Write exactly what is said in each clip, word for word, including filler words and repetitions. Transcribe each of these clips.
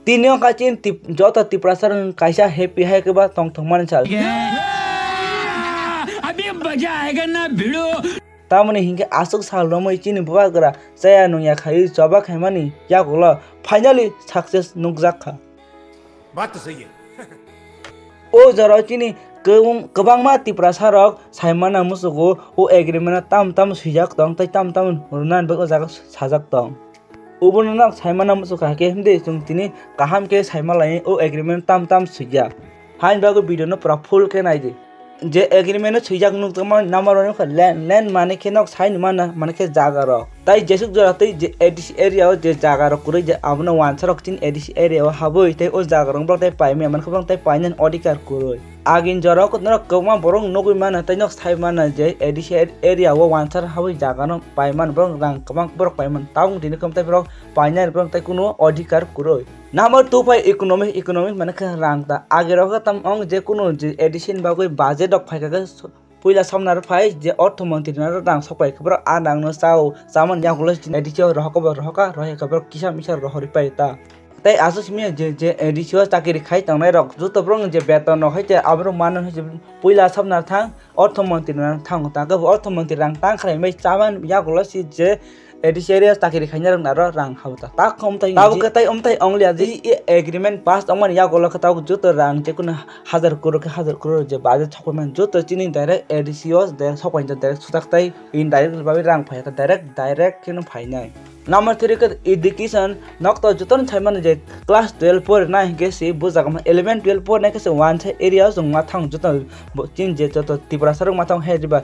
Tini wngkha chini tip-, joto Tiprasa rok kaisa happy hai khe ba tongthokmani sal. अभी मजा आएगा ना भिड़ो। Tamoni hinkhe aswk sal romwi chini bubagra chaya nungya khaiwi choba khaimani yagulo finally success nukjak kha. बात तो सही है। O jorao chini kwbang-, kwbangma Tiprasa rok saimana muchugo o agreement no tam tam swijak tong tei tam tam rwnani bagwi o jaga sajak tong. Obono nok saimana muchukha khe himdi chwng tini kaham khe saima lai o agreement tam tam swijak. Haini bagwi video no pura full khe naidi. Je agreement no swijak nukjakma number one wngkha land, land mane khe nok saini mana, mane khe jaga rok. Tai jesuk jora tei je A D C area o je jaga rok kwrwi je abono wansa rok chini A D C area o habwi tei o jaga rok borok tei paimaya mankhe borok tei painani odhikar kwrwi. Agini jora o norok kwbangma borok nugwi mano tei nok sai mano je A D C area o wansa rok habwi jaga no paimani borok rang kwbang borok paimani tabuk tini kwm tei borok painani borok tei kunu odhikar kwrwi. Number two phai economic, economic mane khe rang ta. Age rok tam ong je kunu je A D C ni bagwi budget rok phaikha khe puila somnar phai je ortho montri naro rang sokpai khe borok a rang no chao, chamani yagulo A D C o rohok bo rohoka, rohai khe borok kisa misa rohorwi pai ta. Tei aswk simi je, je A D C o chakiri khai tongnai rok joto borok je beton rok hai je aborok mano hai je puila somnar thang ortho montri naro thang ta khe bo ortho montri rang tang khlai bai chamani yagulo si je A D C area chakiri khainai rok naro rang habo ta. Tak khom tai tabuk khe tai omtai ongliya je agreement pass tongmani yagulo khe tabuk joto rang je kunu hajar crore khe hajar crore je budget sokphaimani joto chini direct A D C o direct sokphainai direct sutak tai indirect bagwi rang phai kha direct direct kheno phainai. Number three khe education, nok to jotono saimano je class twelve porinai hinkhe se bo jaga eleven twelve porinai khe se wansa area o chwng ma thang joto bo chini je joto Tiprasa rok ma thang he diba.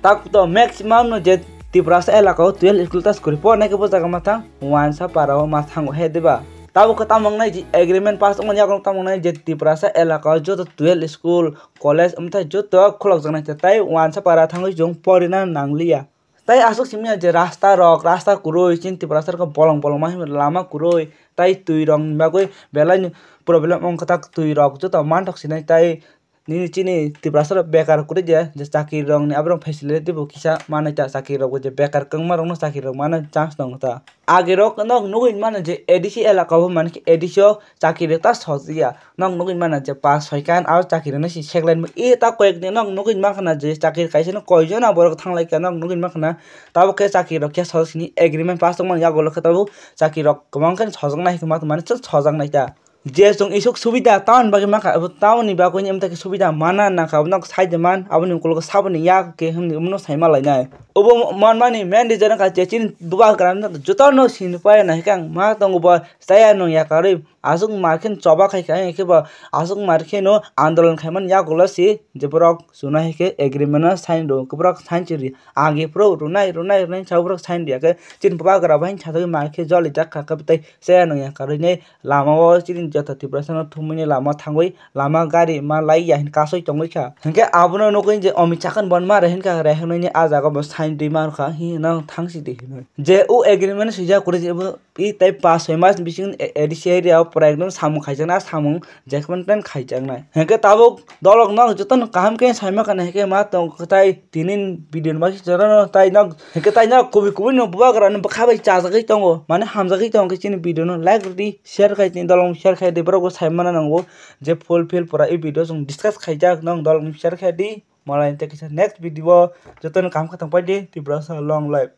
Tak to maximum no je Tiprasa elaka o twelve school ta kwrwi porinai khe bo jaga ma thang wansa para o ma thango he diba. Tabuk khe tamo wngnai je agreement pass wngmani yagulo tamo wngnai je Tiprasa elaka o joto twelve school, college wngthai joto khulokjaknai tei wansa para thangwi chwng porina nangliya. Tei aswk simi je rasta rok, rasta kwrwi chini Tiprasa rok bolong bolong ma hinwi lama kwrwi tei twi rok ni bagwi belai ni problem wngkha tak twi rok joto manthok sinai tei nini chini Tiprasa rok bekar kwrwi je, je chakiri rok ni aborok facility bo kisa manwi ta chakiri rok bo je bekar kwbangma rok no chakiri rok manwi chance tongo ta. Age rok nok nugwi mano je A D C elaka o mane khe A D C o chakiri ta sojya. Nok nugwi mano je pass soi khan aro chakiri no si seklai e ta koyek din nok nugwi mankha na je chakiri kaisa no koijon na borok thanglai kha nok nugwi mankha na. Tabuk khe chakiri rok khe sojak sini agreement pass tongmani yagulo khe tabuk chakiri rok kwbang khe sojak nai khe ma mane sojak nai ta. Je chwng isuk subida town bagwi mankha abo town ni bagwi ni amtaki subida mana nangkha abo nok side man aboni ukulok saboni yak khe hwnwi omono saima lainai. Obo manmani main reason wngkha je chini bubagra jotono sini paya nai khe ang ma tongo bo chaya nung yakarwi aswk mar khe choba khai kha hwnkhe bo aswk mar kheno andolon khaimani yagulo si je borok chuna hai khe agreement no sign rw khe borok sign chiri agi phuru rwnai rwnai rwnai sa borok sign riya khe chini bubagra bo hai sajagwi mar khe joli jak kha khe tei chaya nung yakarwi nai lama o chini joto Tiprasa no thumui ni lama thangwi lama gari ma lai ya hin kasui tongwi kha. Hinkhe abono nukui je Amit Shah khan bon ma rehin kha, rehinwi ni ah jaga bo sign twi ma rwkha, hi hino thangsi di hinwi. Je o agreement swijak kwrwi je bo i tei pass soi mas bising A D C area o pura ekdom samung khaijaknai, samung jekman ten khaijaknai. Hinkhe tabuk dolok no jotono kaham khe saima kana hinkhe ma tong kwtai tinin video ma jotono tai nok hinkhe tai nok kubui kubui no bubagra no bwkha bai chajagwi tongo, mane hamjagwi tongo khe chini video no like rwdi. Share khai tini dolong share khai di borok bo sai mana nango je full fill pura e video chwng discuss khaijak nang dolong share khai di malai tei kisa next video o jotono kaham khe tongpai di Tiprasa long life.